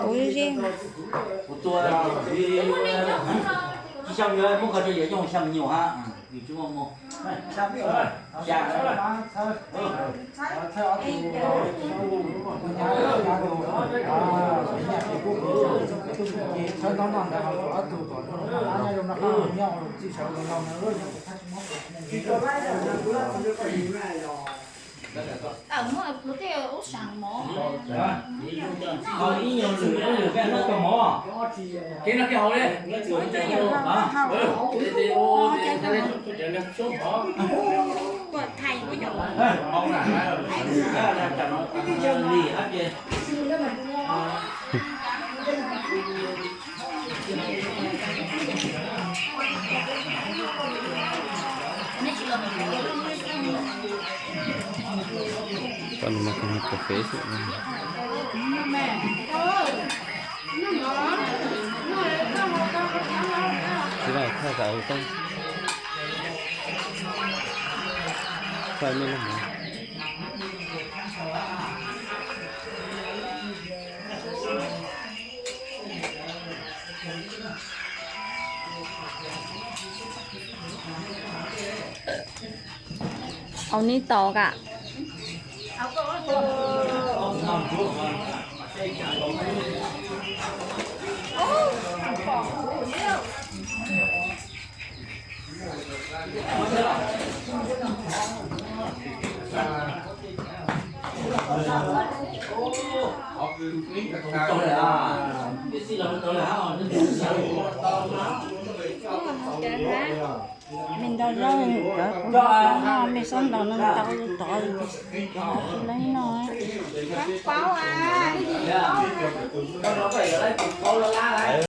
Kuv ze. Kuv tua tsis xyaum yuav muab kho rau yawm yog xyaum nyuam ha, yus tsis muaj mus. Xya. Tawm muab lub tej ub sav mov. Ib nyuag lwm ib lwm peb noj tau mov. Kev no kev haus li. Li hab ces. Tau no mas kuv cà phê xwb. Tsis vaj thaj zam tau. Thaj me no. Au nib tau kam. Me nrog zaub cov kuv noj, me xob nrog no tau tod, leej no.